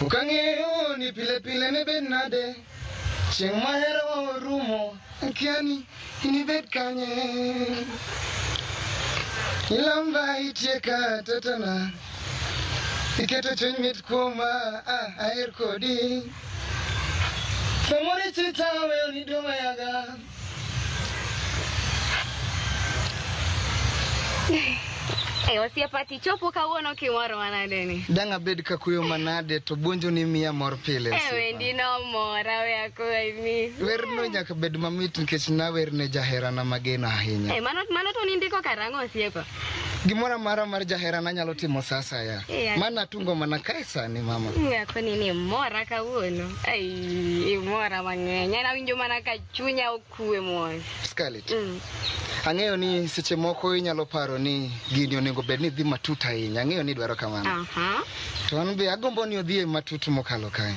Ok ang'eyo ni pile pile ne bed nade. Chieng' ma herawa orumo, akia ni inibed kanye. Ilamba itieka tetona. Iketo chuny mit kuoma, ah, aher kodi. Samoro ichita weyo ni dong' ayaga. Eh, osiepa tichopo kawuono kimor manade ni. Dang' abed ka kuyo manade to buonjo ni miya mor pile. Eh, osiepa. wendi nomora we akwayi. Werno nyaka bed mamit nikech nawer ne jaherana mageno ahinya. Eh, mano to nindiko karang'o osiepa? Gimoro amora mar jaherana nyalo timo sasa ya. Eh, Mana tungo mana kae sani mama. Ng'akoni ni imora kawuono. Ai, imora mang'eny. An awinjo mana ka chunya okwe mos. Scarlett. Ang'eyo ni seche moko inyalo paro ni gini onego bed ni dhi matut ahinya. Ang'eyo ni idwaro kamano. To an be agombo ni odhi e matut mokalo kae.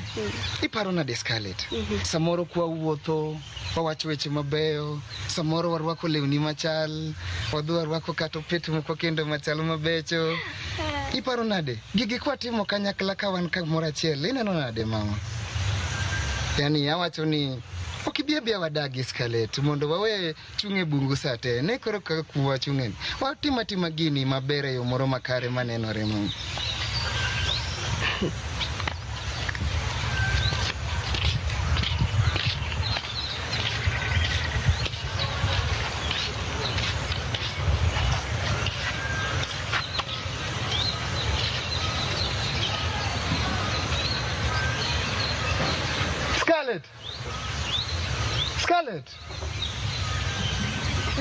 Iparo nade Scarlett? Samoro kwa wuotho, wawacho weche mabeyo, samoro warwako lewni machal, wadhi warwako kata opet moko kendo machal mabecho. Iparo nade? Gigi kwatimo kanyakla ka wan kamoro achiel, ineno nade mama? Yani awacho ni ok ibi abiya wadagi Scarlett mondo wawe chung' e bungu sa te. Ne koro kaka kuwa chung' e. Watim atima gini maber e yo moro makare manenore mama. Scarlett! Scarlett!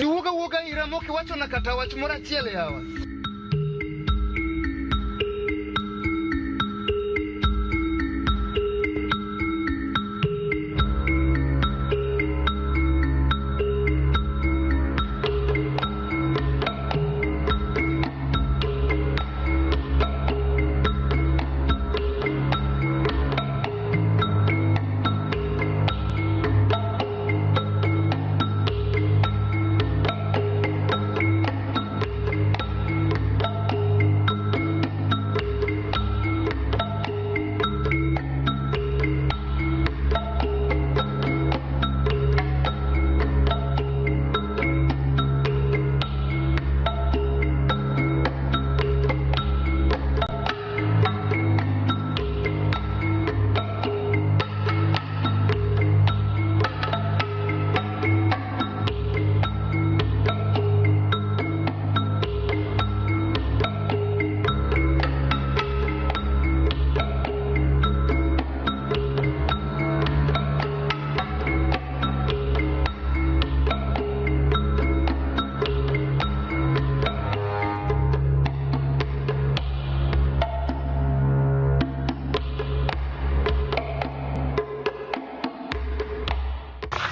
Iwuoga wuoga ira mok iwachona kata wach moro achiel yawa.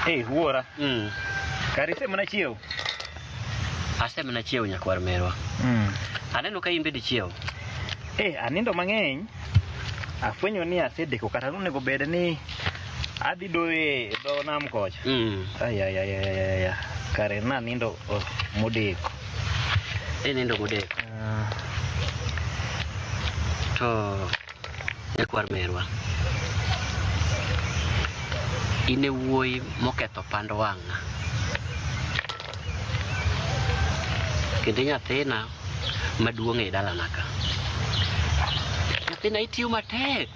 Hey, wuora. Kare isemana chiew? Asemana chiew nyakwar merwa. Aneno ka in bende ichiew. Eh, anindo mang'eny. Afwenyo ni asedeko kata nonego bed ni adhi doyo e dho nam kocha. Ai, ai, ai, ai, ai, ai. Kare nanindo oh, modeko. Inindo modeko. To nyakwar merwa. In e wuoyi moketho pand wang'a. Kendo nyathina maduong' e dalana ka. Nyathina itiyo matek.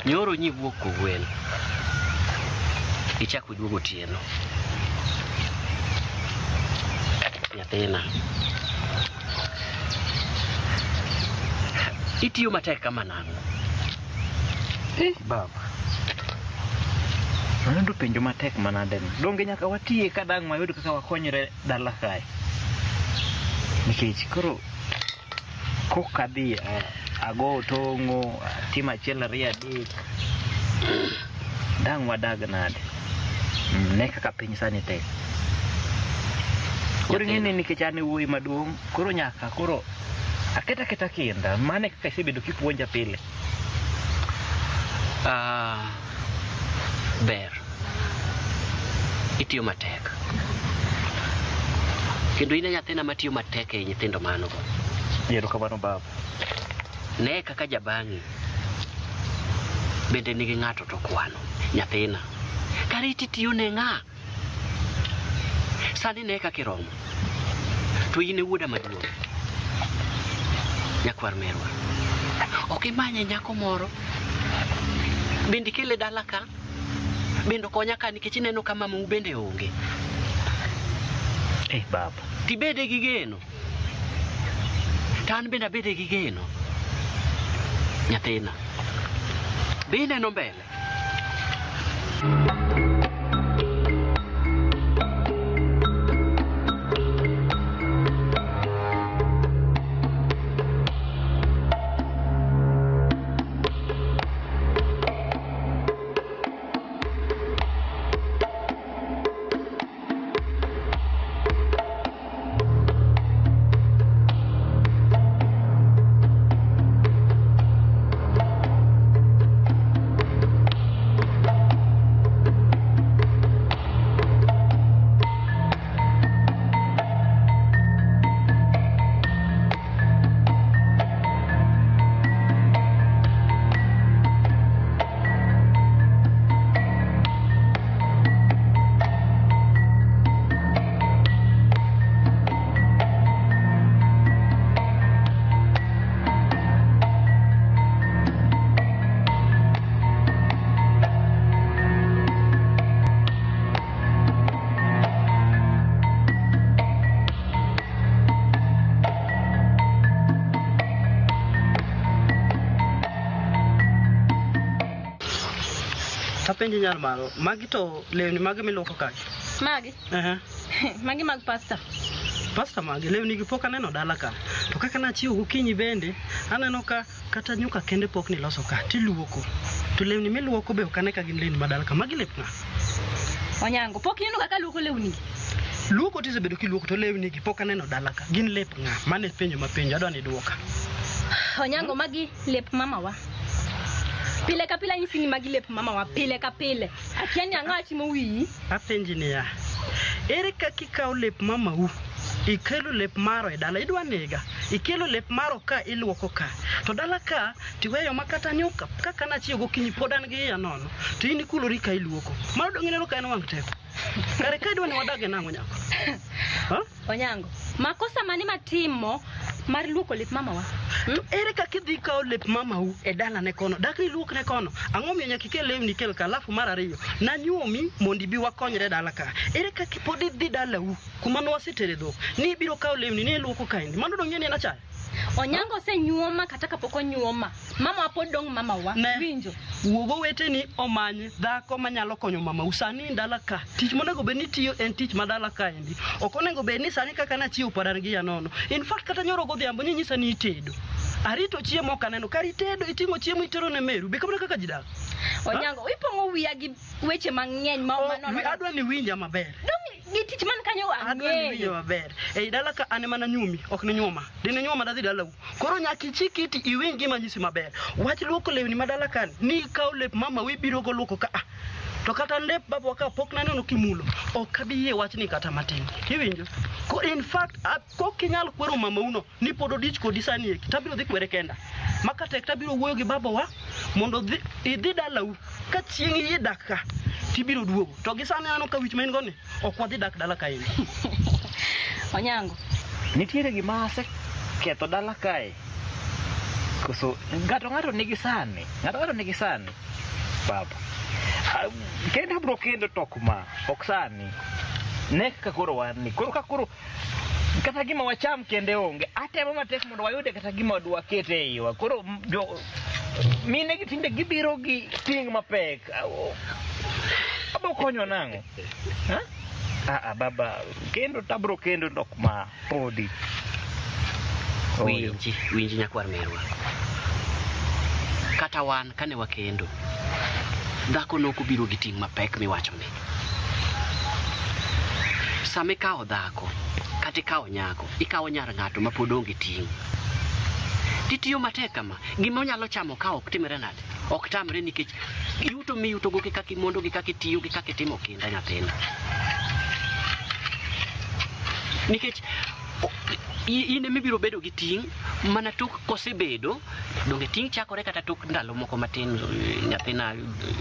Nyoro nyiwuok kogwen. Ichako iduogo otieno. Nyathina. Itiyo matek kama nang'o? Baba. Mano to penjo matek manade ni. Donge nyaka watiye ka dang' wayud kaka wakonyre dala kae. Nikech koro kok adhi ago tong'o, atim achiel ariyo adek, dang' wadag nade? Ne kaka piny sani tek. Koro ing'e ni nikech an e wuoyi maduong', koro nyaka koro aket aketa kinda. Mano e kaka isebedo kipuonja pile. Ber. Itiyo matek. Kendo in e nyathina matiyo matek e nyithindo manogo. Erokamano baba. Ne kaka jabang'i bende nigi ng'ato to kwano nyathina. Kare iti tiyo ne ng'a? Sani ne kaka iromo. To in e wuoda maduong'. Nyakwar merwa. Ok imanye nyako moro. Bende ikele dala ka. Bende okonya ka nikech ineno ka mamau bende onge. Baba. Tibede gi geno. To an bende abede gi geno. Nyathina. Be ineno mbele? Tapenji nyar malo, magi to lewni mage miluoko kae? Magi? Magi mag pasta. Pasta magi, lewni gi pok aneno dala ka. To kaka nachiewo gokinyi bende, aneno ka kata nyuka kende pok niloso ka, tiluoko. To lewni miluoko be ok ane ka gin lewni ma dala ka. Magi lep ng'a? Onyango, pok ineno kaka aluoko lewni gi? Luoko tisebedo kiluoko to lewni gi pok aneno dala ka. Gin lep ng'a? Mano e penjo mapenjo, adwa ni iduoka. Onyango, magi lep mamawa. Pile ka pile anyisi ni magi lep mamawa, pile ka pile. Akia ni ang'o achimo wiyi? Apenji niya, ere kaka ikawo lep mamau, ikelo lep maro e dala, idwa nega, ikelo lep maro ka iluoko ka, to dala ka tiweyo makata nyuka, kaka nachiewo gokinyi pod an gi iya nono, to in ikulori ka iluoko. Mano dong' ineno ka en wang' teko. Kare ka idwa ni wadag e nang'o nyako? Ha? Onyango, makosa mane matimo mar luoko lep mamawa? To ere kaka idhi kawo lep mamau e dalane kono? Dak ni luokne kono? Ang'o miyo nyaka ikel lewni ikel ka? Alafu mar ariyo, nanyuomi mondo ibi wakonyre dala ka. Ere kaka pod idhi dalau kuma nwasetere dhok ni ibiro kawo lewni ni iluoko kaendi? Mano dong' ing'e ni en achaya? Onyango osenyuoma kata kapok onyuoma. Mamawa pod dong' mamawa. Ne. Winjo? Wuog oweteni omany dhako manyalo konyo mamau. Sani in dala ka. Tich monego bed ni itiyo en tich ma dala kaendi. Ok onego bed ni sani kaka nachiewo pod an gi iya nono. In fact kata nyoro godhiambo ninyisa ni itedo. Arito chiemo ok aneno. Kar itedo iting'o chiemo itero ne meru. Be kamano kaka ji dak? Onyango, ipong'o wiya gi weche mang'eny ma manono. Adwa ni winja maber. Dong' gi tich man kanyo Adwa ni winja ang'eyo. maber. Ei dala ka an ema nanyuomi, ok ninyuoma. Dine nyuoma dadhi dalau. Koro nyaka ichik iti iwinj gima anyisi maber. Wach luoko lewni ma dala ka ni ikawo lep mama ibiro go luoko ka. To kata lep babawa ka pok naneno kimulo. Ok abi yie wachni kata matin. Iwinjo? Ko in fact, kok inyal kwero mamauno ni pod odich kodi sani eki, tabiro dhi kwere kenda. Maka tek tabiro wuoyo gi babawa mondo idhi dalau. Ka chieng' iyie dak ka, tibiro duogo. To gi sani aneno ka wich ma in go ni, ok wadhi dak dala kaendi. Onyango. Nitiere gima aseketho dala kae. Koso ng'ato nigi sani. Ng'ato nigi sani. Baba. Kendo abiro kendo to ok ma, ok sani. Ne kaka koro wan ni. Koro ka koro kata gima wacham kende onge. Atemo matek mondo wayude kata gima dwakete e iwa. Koro jo mine gi tinde gibiro gi ting' mapek. Abo konyo nang'o? Ha? Baba, kendo tabro kendo to ok ma podi. Winji nyakwar merwa. Kata wan kane wakendo, dhako nok obiro gi ting' mapek miwacho ni. Sama ikawo dhako, kata ikawo nyako, ikawo nyar ng'ato ma pod onge ting'. Titiyo matek kama, gima onyalo chamo ka ok timre nade? Ok tamre nikech yuto miyutogo gi kaka imondo gi kaka itiyo gi kaka itimo kinda nyathina. Nikech In ema ibiro bedo gi ting' mana tok kosebedo donge ting' chakore kata tok ndalo moko matin nyathina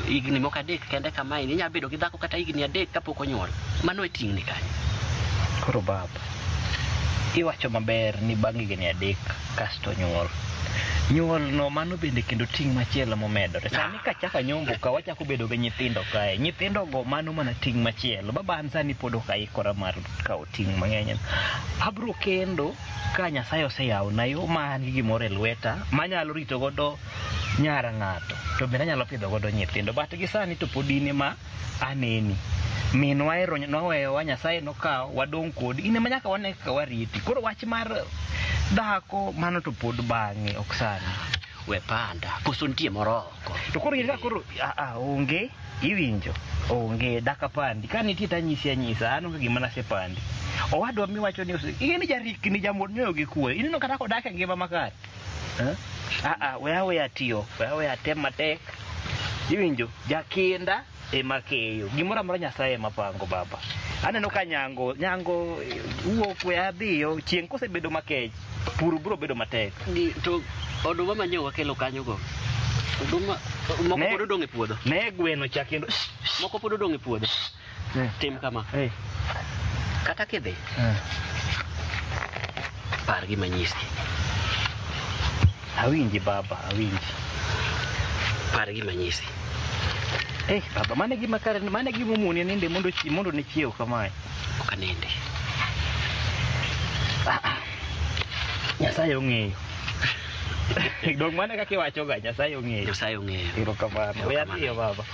higni moko 3 kende kamae inyalo bedo gi dhako kata higni 3 kapok onyuol. Mano e ting'ni kanyo. Koro baba, iwacho maber ni bang' higni 3 kasto nyuol. Nyuol no mano bende kendo ting' machielo momedore. Sani kachako nyombo ka wachako bedo gi nyithindo kae. Nyithindo go mano mana ting' machielo. Baba an sani pod ok aikora mar kawo ting' mang'eny. Abro kendo ka Nyasaye oseyawona yo ma an gi gimoro e lweta manyalo rito godo nyar ng'ato to bende anyalo pidho godo nyithindo. But gi sani to pod in ema aneni. Minwa ero noweyowa, Nyasaye nokawo, wadong' kodi. In ema nyaka wane kaka wariti. Koro wach mar dhako mano to pod bang'e ok sani. We panda, koso nitie moro oko. To koro ka koro onge, iwinjo, onge daka pandi. Ka nitie tanyisi anyisa, an onge gima nasepandi. Owadwa miwacho ni ing'e ni jarikni jamod nyoyo gi kuoyo. Ineno kata kodak e ngima makare. We aweya tiyo, we aweya tem matek. Iwinjo, jakinda ema keyo. Gimoro amora Nyasaye ema pango baba. Aneno ka nyango wuok we adhiyo, chieng' kosebedo makech, pur biro bedo matek. To oduma manyo wakelo kanyo go. Oduma moko pod odong' e puodho. Ne gweno cha kendo. Moko pod odong' e puodho. Tim kama. Kata kidhi. Par gima nyisi. Awinji baba, awinji. Par gima nyisi. Baba, mane gima kare, mane gima omoni ninde mondo ne chiew kamae. Ok aninde. Nyasaye ong'eyo. Dong mane kaka iwachoga, Nyasaye ong'eyo. Nyasaye ong'eyo. Erokamano. We adhiyo baba.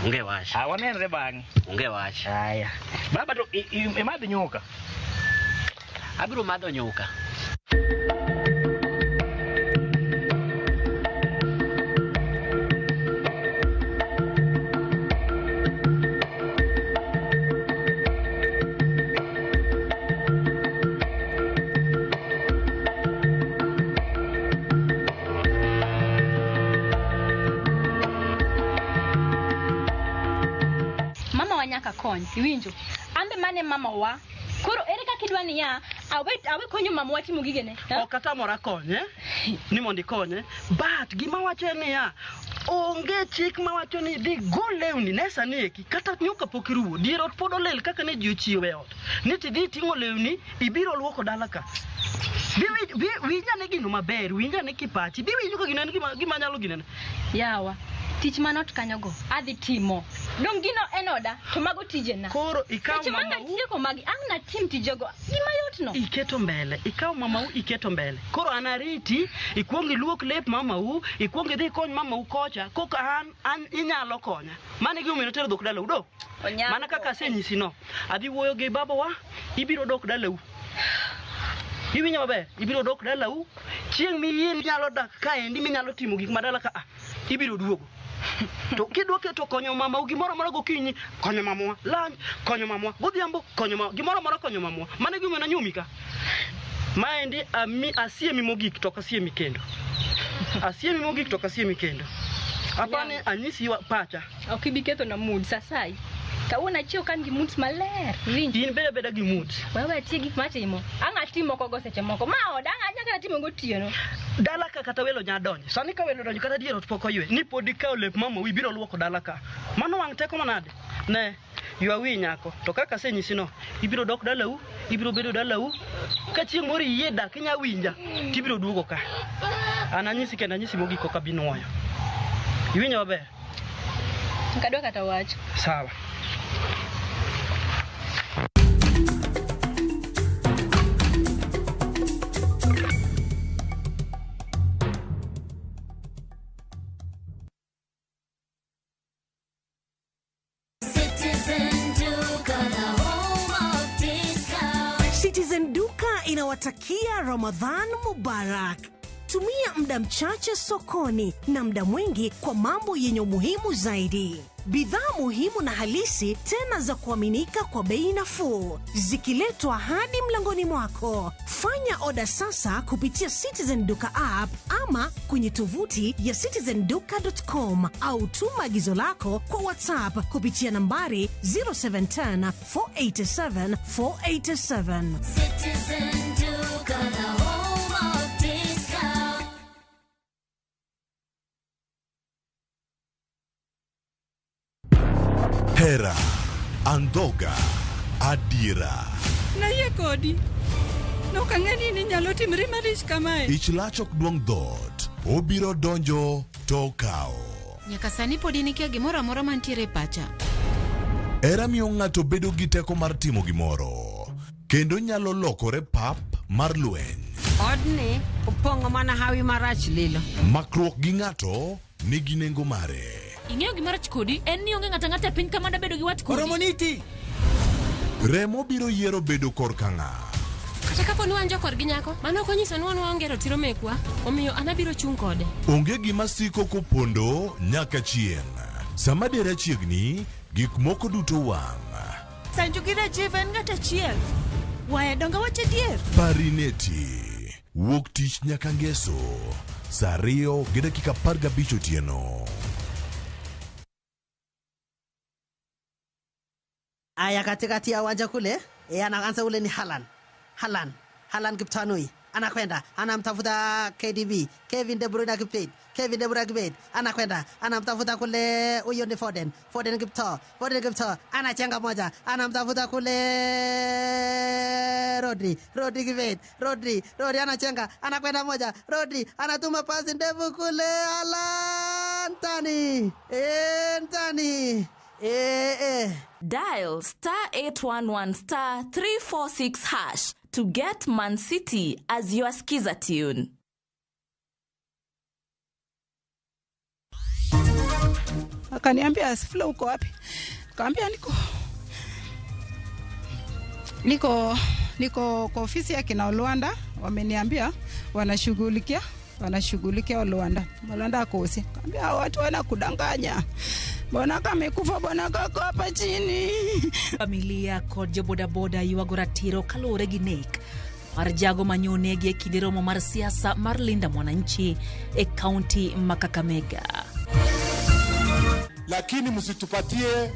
Onge wach. Wanenre bang'e. Onge wach. Aya. Baba to imadh nyuka. Abiro madho nyuka. Nyaka kony, iwinjo. Ambe mane mama wa. Koro ere kaka idwa niya, awe konyo mama wa timo gigene. Ok atamora konye, ni mondo ikonye, but gima wacho en niya, onge chik mawacho ni dhi gol lewni ne sani eki, kata nyuka pok iruwo, dier ot pod olil kaka ne ji ochiewo e ot. Ni tidhi iting'o lewni, ibiro luoko dala ka. Winj ane gino maber, winj ane kipachi, bi winjo ka gino en gima nyalo ginene. Yawa, tich manot kanyogo, adhi timo. Dong gino en oda, to mago tijena. Koro ikaw mamau. Seche manga magi, ang' natim tijego, gima yot no. Iketo mbele, ikaw mamau iketo mbele. Koro an ariti, ikuong iluok lep mamau, ikuong idhi ikony mamau kocha, koka an inyalo konya. Mano e gimomiyo notero dhok dalau, do? Mana kaka asenyisi no. Adhi wuoyo gi babawa, ibiro dok dalau. Iwinjo maber, ibiro dok dalau, chieng' miyie minyalo dak kaendi minyalo timo gik madala ka ibiro duogo. To kidwoke to konyo mamau gimoro amora gokinyi, konyo mamwa, lunch, konyo mamwa, godhiambo, konyo mamwa, gimoro amora konyo mamwa. Mano e gimomiyo nanyuomi ka. Maendi asiemi mogik to ok asiemi kendo. Asiemi mogik to ok asiemi kendo. Apani anyisi pacha. Ok ibi ketho na mood sasai. Kawuono achiew ka an gi moods maler. Winj. In beda beda gi moods. Wewe tie gik matimo. Ang' atim moko go seche moko. Ma oda ang' nyaka atimo gotieno. Dala ka kata welo nya donjo. Sani ka welo donjo kata dier ot pok oywe. Ni pod ikawo lep mamau ibiro luoko dala ka. Mano wang' teko manade? Ne, ywa wi nyako. To kaka asenyisi no, ibiro dok dalau, ibiro bedo dalau. Ka chieng' moro iyie dak inya winja, tibiro duogo ka. An anyisi kendo anyisi mogik ok abi nuoyo. Iwinjo maber? Ok adwa kata wacho. Sawa. Citizen Duka inawatakia Ramadhan Mubarak. Tumia muda mchache sokoni na muda mwingi kwa mambo yenye umuhimu zaidi. Bidhaa muhimu na halisi tena za kuaminika kwa bei nafuu, zikiletwa hadi mlangoni mwako. Fanya oda sasa kupitia Citizen Duka app ama kwenye tovuti ya citizenduka.com au tuma agizo lako kwa WhatsApp kupitia nambari 0710 487 487. Citizen Duka. Duka, the home of discount. Hera, Andhoga, Adira. Nayie kodi. Nok ang'e ni inyalo timri marich kamae. Ich lach ok duong' dhoot. Obiro donjo to okawo. Nyaka sani pod in ikia gimoro amora mantiere e pacha. Hera miyo ng'ato bedo gi teko mar timo gimoro. Kendo nyalo lokore pap mar lweny. Odni opong'o mana hawi marach lilo. Makruok gi ng'ato nigi nengo mare. Ing'eyo gima rach kodi en ni onge ng'ato ang'ata e piny ka mada bedo gi wat kodi. Oromoniti. Remo biro yiero bedo korka ng'a. Kata kapo ni wan jokorgi nyako, mano ok onyiso ni wan waonge ratiro mekwa, omiyo an abiro chung' kode. Onge gima siko kopondo nyaka chieng'. Sama dera chiegni, gik moko duto wang'. Sanju gi Rajiv en ng'at achiel. Waya donge wach adier. Parineti. Wuok tich nyaka ngeso. Saa 2:15 otieno. Aya, katikati ya uwanja kule anaanza ule ni Haaland. Haaland. Haaland Kiptanui anakwenda anamtafuta KDB, Kevin De Bruyne Kipet, Kevin De Bruyne Kipet anakwenda anamtafuta kule, huyo ni Foden, Foden Kipto, Foden Kipto anachenga moja, anamtafuta kule Rodri, Rodri Kipet, Rodri, Rodri anachenga, anakwenda moja, Rodri anatuma pasi ndefu kule Haaland, tani, tani. Dial star 811 star 346 hash to get Man City as your Skiza tune. Akaniambia, Sifula, uko wapi? Kaambia niko kwa ofisi ya kina Olwanda, wameniambia wanashughulikia Olwanda. Olwanda akosi. Kaambia watu wanakudanganya. Bwana kamekufa, bwana kako hapa chini. Familia kod jobodaboda ywago ratiro kaluwore gi nek mar jago manyonegi e kinde romo mar siasa mar Linda Mwananchi e kaunti ma Kakamega. Lakini msitupatie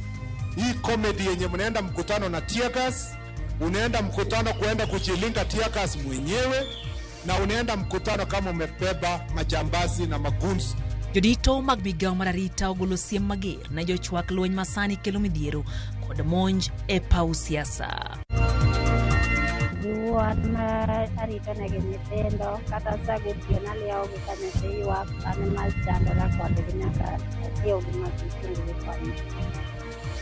hii comedy yenye mnaenda mkutano na tear gas, unaenda mkutano kuenda kujilinga tear gas mwenyewe, na unaenda mkutano kama umebeba majambazi na maguns. Jodito mag migao mar arita ogolo siem mager ne jochwak lweny masani kelo midhiero kod monj e paw siasa. Giwuon ma arito negi nyithindo kata sa gotieno aliewogi ka nyathi ywak an ema chandora kodgi nyaka achiewgi ma gichung' gikonya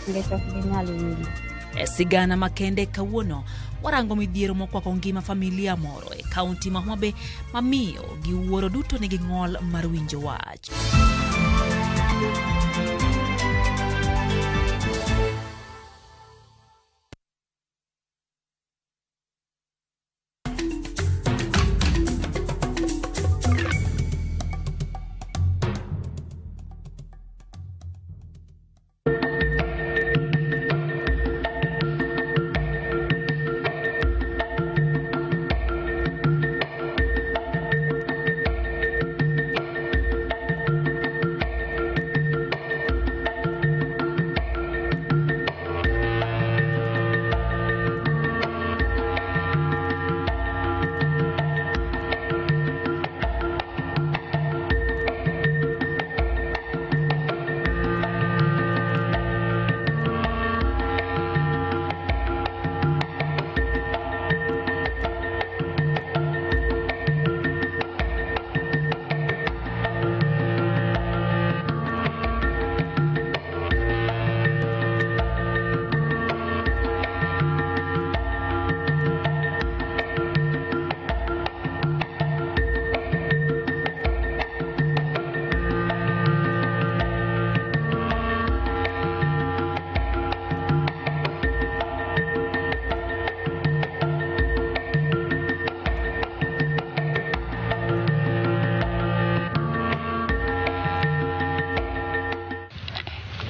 nikech ok ginyal winjo. E sigana makende kawuono warango midhiero mokwako ngima familia moro e kaunti ma Homa Bay mamiyo gi wuoro duto nigi ng'ol mar winjo wach.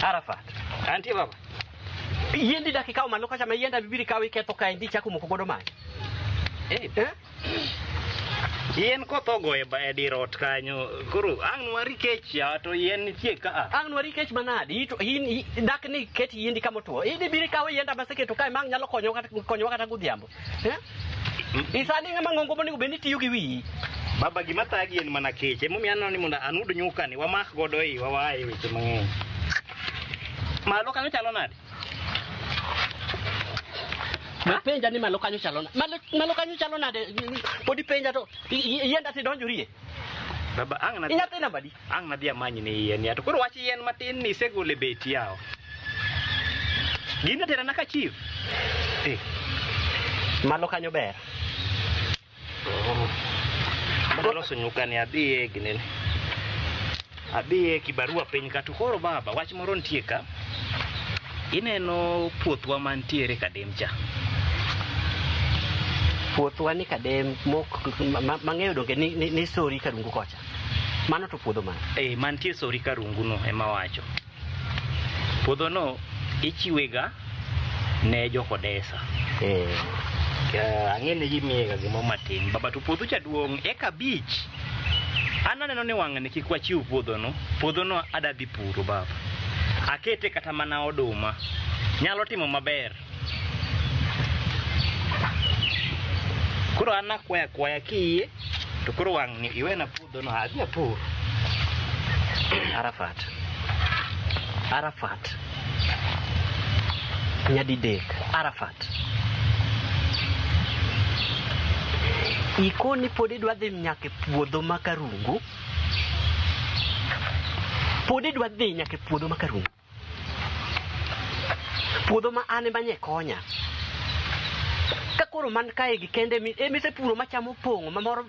Arafat, antie baba. Yiendi dak ikawo malo kacha ma yienda bibiro ikawo iketho kaendi ichako moko godo mach. Eh? Yien koth ogoyo e dir ot kanyo. Koro ang' nwari kech ya to yien nitie ka a. Ang' nwari kech manadi? Ito in dak ni ket yiendi kama otuo. In ibiro ikawo yienda maseketo kae ma ang' nyalo konyowa kata konyowa kata godhiambo. Eh? Isani ng'ama ng'ongo monego bed ni tiyo gi wiyi. Baba gima thagi en mana kech. Emomiyo aneno ni mondo anud nyuka ni wamak godo iwa waa e weche mang'eny. Malo kanyo chalo nade? Penja ni malo kanyo chalo nade? Malo kanyo chalo nade? Pod ipenja to yienda tidonjorie. Baba ang' na Inyathi namba adi? Ang' nadhi amany ni yien ya. To koro wach yien matin ni isegolo e beti yawa. Gini terana ka chief. Eh. Malo kanyo ber. Baba loso nyuka ni adhiye ginene. Adhiye kibarua piny ka to koro baba wach moro nitie ka. Ineno puothwa mantiere Kadem cha. Puothwa ni Kadem mok mang'eyo donge ni Sori Karungu kocha. Mano to puodho mane? Eh, mantie Sori Karungu no ema wacho. Puodho no ichiwega ne jokodesa. Eh. Ang'e ni gimiyega gimoro matin. Baba to puodho cha duong' eka 5. An aneno ni wang'ni kik wachiw puodho no. Puodho no adwa dhi puro baba. Akete kata mana oduma. Nyalo timo maber. Koro an akwaya akwaya kiyie to koro wang'ni iwena puodho no adhi apur. Arafat. Arafat. Nyadidek. Arafat. Ikoni pod idwa dhi nyaka e puodho ma Karungu. Pod idwa dhi nyaka e puodho ma Karungu. Puodho ma an ema nye konya. Ka koro man kae gi kende emisepuro machamo pong'o ma moro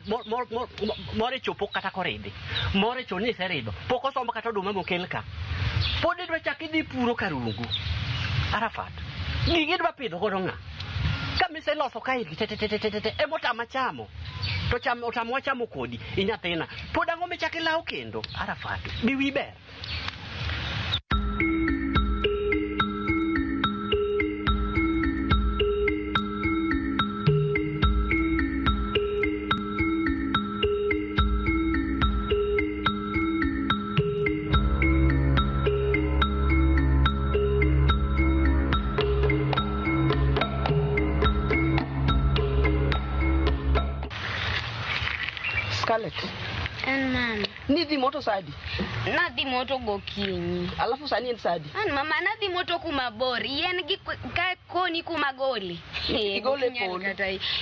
moro chopo kata koridhi. Moro cho ni iseridho. Pok osombo kata oduma mokel ka. Pod idwa chak idhi puro Karungu. Arafat. Gigi idwa pidho godo ng'a? Ka miseloso kae gi te emotama chamo. To cham otamwa chamo kodi inyathina. Pod ang'o michak ilawo kendo? Arafat. Bi wi ber. Scarlett. En mama. Nidhi moto sadi? Nadhi moto gokinyi. Alafu sani en sadi? An mama nadhi moto kuma bor. Yien gi ka koni kuma goli. Igole polo.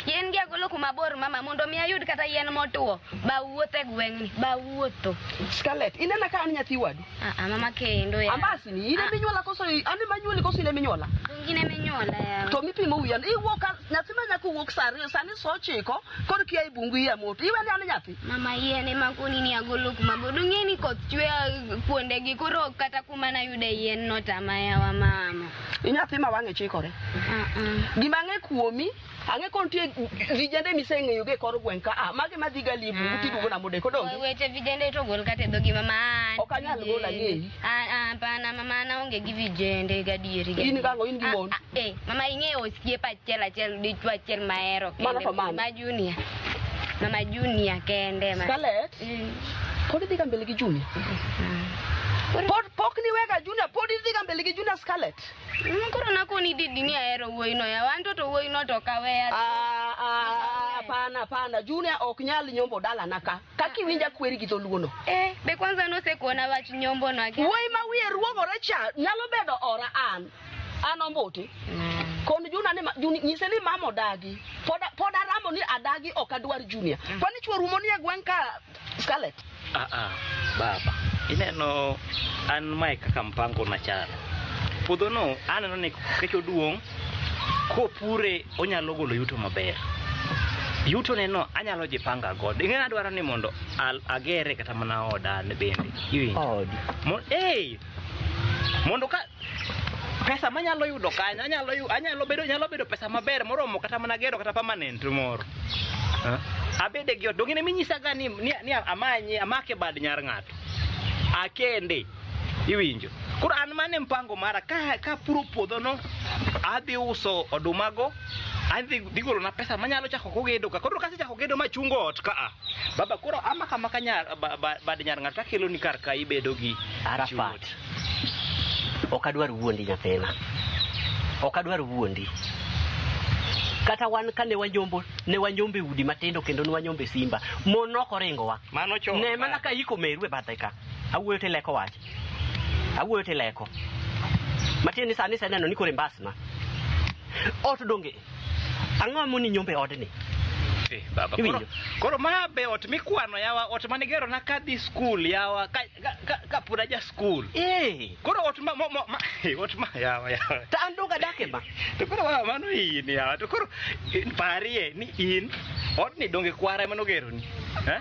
Yien gi agolo kuma bor mama mondo mi ayud kata yien motuo. Ba wuotho e gweng'ni. Ba wuotho. Scarlett, inena ka an nyathi wadu? Ah, mama kendo ya. Ambasni, in ema inyuola koso an ema anyuoli koso in ema inyuola? In ema inyuola ya. To mipimo wiya, iwuok ka nyathi ma nyako wuok saa 2, sani saa 9, koro kia e bungu iya moto. Iwe ni an nyathi? Mama yien ema koni ni agolo kuma bor. Dong'e ni koth chwe kuondegi koro kata kuma nayude yien notama yawa mama. Inyathi ma wang'e chikore. Gima ang'e kuomi, ang'e ko nitie vijende miseng'eyo go e kor gweng' ka a, magi madhi ga liye bungu tiduogo na modeko donge? Weche vijende to gol kata e dhogi mama. Ok anyal golo ang'eyi. Hapana mama an aonge gi vijende gadieri. In gang'o in gi mon? Mama ing'eyo osiepa achiel achiel dichuo achiel mahero Mano to mane? Mama Junior. Mama Junior kende. Scarlett? Pod idhi ga mbele gi Junior? Pok niwega Junior, pod idhi ga mbele gi Junior Scarlett? Koro nakoni didi ni ahero wuoyino yawa, an to wuoyino to ok aweya. Hapana, hapana, Junior ok nyal nyombo dalana ka. Kaka iwinja kweri gi dholuono. Be kwanza nosekona wach nyombo no. Wuoyi ma wiye ruogore cha nyalo bedo ora an. An ombuti. Kon Junior ni nyise ni mama odagi. Pod aramo ni adagi ok adwar Junior. Kwani chuo rumo ni e gweng' ka Scarlett? Baba, ineno an mae kaka mpango na chalo. Puodho no aneno ni kecho duong' kopure onyalo golo yuto maber. Yuto neno anyalo jipanga godo. Ing'e adwaro ni mondo agere kata mana oda an bende. Iwinjo? Odi. Mondo ka pesa manyalo yudo kanyo anyalo bedo pesa maber moromo kata mana gero kata permanent moro. Abede gi ot. Dong'e minyisa ga ni amanye amake bad nyar ng'ato. Akende. Iwinjo. Koro an mane mpango mara ka puro puodho no adhi uso odumago adhi golo na pesa manyalo chako kogedo ka. Koro kasechako gedo machungo ot ka a. Baba koro amaka maka nyar bad nyar ng'ato akelo ni kar ka ibedo gi Arafat. Ok adwar wuondi nyathina. Ok adwar wuondi. Kata wan kane wanyombo, ne wanyombo e udi matindo kendo ne wanyombo e simba. Mon nok oringowa. Mano chon. Ne mana ka iko meru e bathe ka. Awuoyo tileko wach. Awuoyo tileko. Matiende ni sani iseneno ni koro imbasna. Ot donge. Ang'o moni nyombo e odni? Eh, baba. Koro, koro ma be ot mikwano yawa, ot mane igero na kadhi skul yawa, ka pod aja skul. Eh. Koro ot ma, mo, mo, ma ot ma yawa yawa. To an donge adak e ma. To koro baba mano in yawa. To koro parie ni in odni donge kwara ema nogeroni. Eh?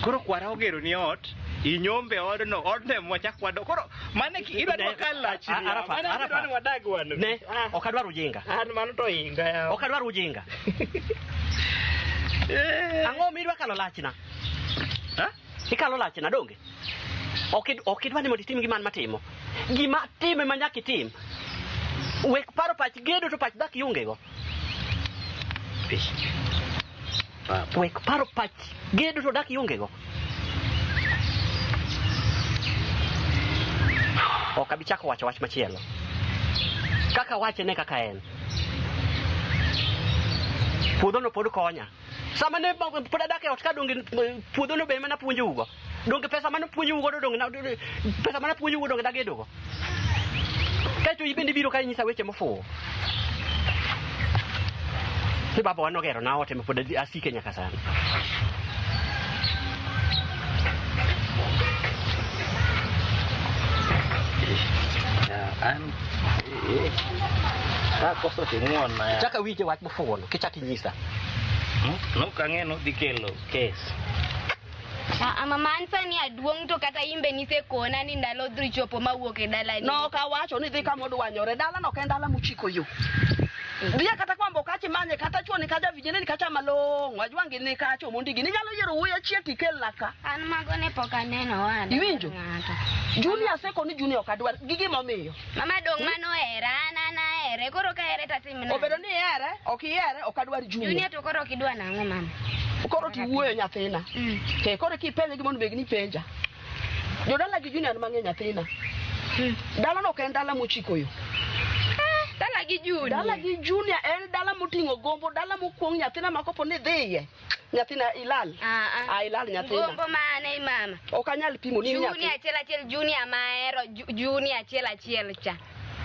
Koro kwara ogeroni ot, inyombe odno, odno ema wachak wadok. Koro mane idwa ni wakal lach ni. Arafa, Mane idwa ni wadag wan. Ne, ok adwar ujinga. An mano to inga yawa. Ok adwar ujinga. Ang'o midwa kalo lachna? Ikalo lachna donge? Ok idwa ni mondo itim gima an matimo. Gima time ma nyaka itim. Wek paro pach gedo to pach dak ionge go. Wek paro pach gedo to dak ionge go. Ok abi chako wacho wach machielo. Kaka wache ne kaka en. Puodhono pod konya. Sama ne pod adak e ot ka donge puodhono be ema napuonjougo. Donge pesa mane puonjougo donge pesa mane puonjougo donge dagedogo. Kaeto in bende ibiro ka inyisa weche mofuwo. Ni babawa nogero na ot ema pod asike nyaka sani. An kakoso ting'uon na. Chaka winje wach mofuwono kichak inyisa. Nok ang'e nodhi kelo kes. Mama an sani aduong' to kata imbe nisekona ni ndalo dhi chopo mawuok e dalani. Nok awacho ni dhi kama odwanyore. Dalano ok en dala mochiko yo. Dhiye kata kwambo kacha imanye kata chuo ni kacha vijene ni kacha malong'o. Ajwangi ni kacha omondi gini. Inyalo yiero wuoyi achiel tikelna ka. An mago ne pok aneno wada. Iwinjo? Junior aseko ni Junior ok adwar. Gi gimomiyo. Mama dong' mano ohera, an ahere. Koro ka ahere tatim nade? Obedo ni ihere, ok ihere, ok adwar Junior. Junior to koro ok idwa nang'o mama? Koro tiwuoyo nyathina. Ke koro kipenje gima onego bed ni ipenja. Jodala gi Junior mang'eny nyathina. Dalano ok en dala mochiko yo. Dala gi Junior. Dala gi Junior en dala moting'o gombo, dala mokuong' nyathina ma kopo ni dhiye. Nyathina ilal. Ah, ilal nyathina. Gombo mane mama? Ok anyal pimo ni Junior nyathi. achiel achiel, Junior mahero, Junior achiel achiel cha.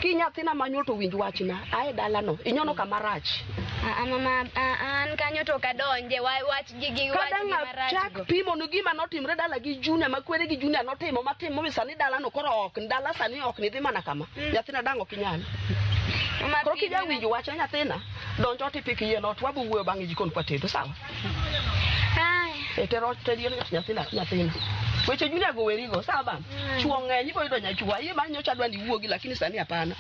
Ki nyathina manyuol to winj wachna. Ae dalano, inyono kama rach. Mama, an kanyo to ok adonje, wach gi gi wach Kada gi marach chak go. pimo ni gima notimre dala gi Junior ma kwere gi Junior notimo matimo mi sani dalano koro ok dala sani ok ni dhi mana kama. Nyathina dang' ok inyal. Koro kija winjo wachna nyathina, donj ot ipik yien ot wabo wuoyo bang'e jikon kwatedo sawa. E ter ot ter yien ot nyathina nyathina. Weche Junior go werigo sawa baba. Chuo ng'eny ibo yudo nyachuo. Ayie mar nyocha adwa ni iwuogi lakini sani hapana.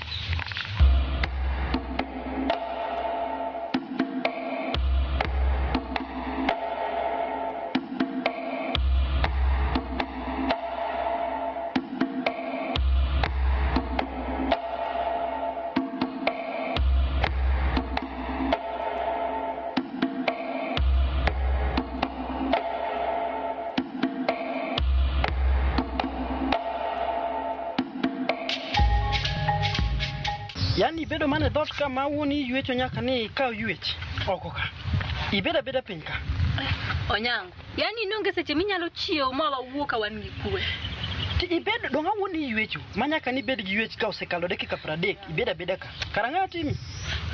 Yaani ibedo mana e dhoot ka ma wuon iywecho nyaka ni ikaw ywech oko ka. Ibedo abeda piny ka. Onyango, yaani inonge seche minyalo chiewo ma wawuo ka wan gi kwe. Ti ibedo dong' awuon iywecho ma nyaka ni ibed gi ywech ka osekalo dakika 30 ibedo abeda ka. Karang'o timi?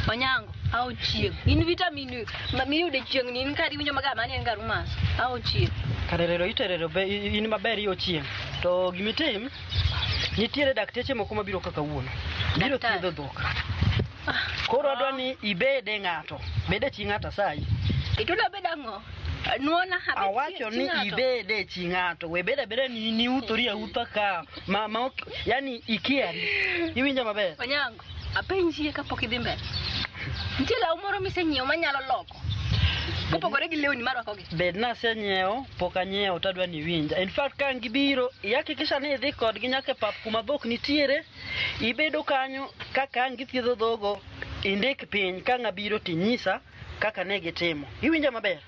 Onyango, ao chieng'. In vitamin ma miyudo e chieng' ni in kar iwinjo maga mani en garu mas. Ao chieng'. Kare rero iterero be in maber iyo chieng'. To gimitim nitiere dakteche moko mabiro ka kawuono. Biro thiedho dhok. Koro adwa ni ibede ng'ato. Bede chi ng'ato asayi. Itudo bed ang'o? Nuona abet Awacho chi ni ng'ato. ibede chi ng'ato. We bede abeda ni niuthori autha ka ma ok yani ikiari. Iwinjo maber? Onyango, apenjie kapok idhi mbele. Nitie law moro misenyiewo manyalo loko. Kopogore gi lewni marwakogi. Bed nasenyiewo, pok anyiewo to adwa ni iwinja. In fact ka gibiro, ihakikisha ni idhi kodgi nyaka e pap kuma dhok nitiere. Ibedo kanyo kaka ang' githiedho dhogo, indik piny ka ng'a biro tinyisa kaka ne gitimo. Iwinja maber?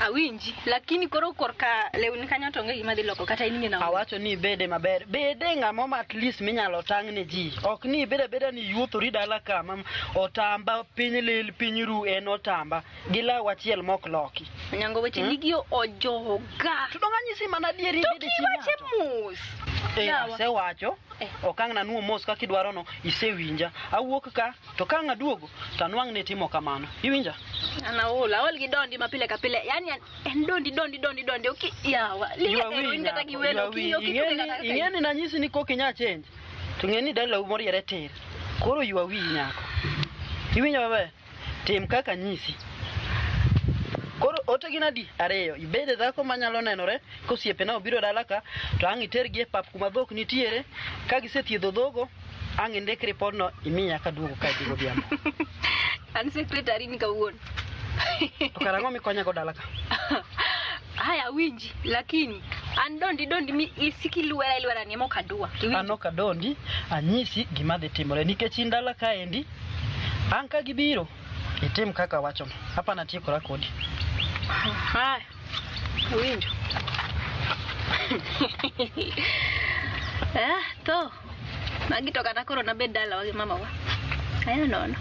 Awinji, lakini koro korka lewni kanyo to onge gima dhi loko kata in ing'e. Awacho ni ibede maber, bede ng'amo ma at least minyalo tang' ne ji. Ok ni ibede abeda ni iwuothori dala ka ma otamba piny lil piny ru en otamba gi law achiel mok loki. Onyango weche gigi ojoga. To dong anyisi mana adieri To ibede chi kiwache ng'ato. mos. Eh, Yawa. asewacho ok ang' nanuo mos kaka idwarono isewinja awuok ka to ka ang' aduogo to anwang' ni itimo kamano iwinja An aol, aol gi dondi ma pile ka pile. Yaani en dondi dondi dondi dondi. Oki yawa. Lige Ywa ero wiyi in kata gi nyako, welo ywa oki wiyi. oki tuge kata kaka Ing'eni nanyisi ni kok inya change to ng'e ni dalau moriere tir koro ywa wiyi nyako iwinjo maber tim kaka anyisi koro ote gin adi ariyo ibede dhako manyalo nenore kosiepena obiro dala ka to ang' itergi e pap kuma dhok nitiere ka gisethiedho dhogo ang' indik ripodno imiya kaduogo ka idhi godhiambo An secretary ni kawuono. To kara ang'o mikonyago dala ka? Haya winji, lakini an dondi dondi mi isiki lwera ilwera ni ema ok adwa. An ok adondi anyisi gima dhi timore nikech in dala kaendi ang' ka gibiro itim kaka awachono hapana atiekora kodi. Haya. Awinjo. Eh, to. Magi to kata koro nabed dalawa gi mamawa. Ayo nono.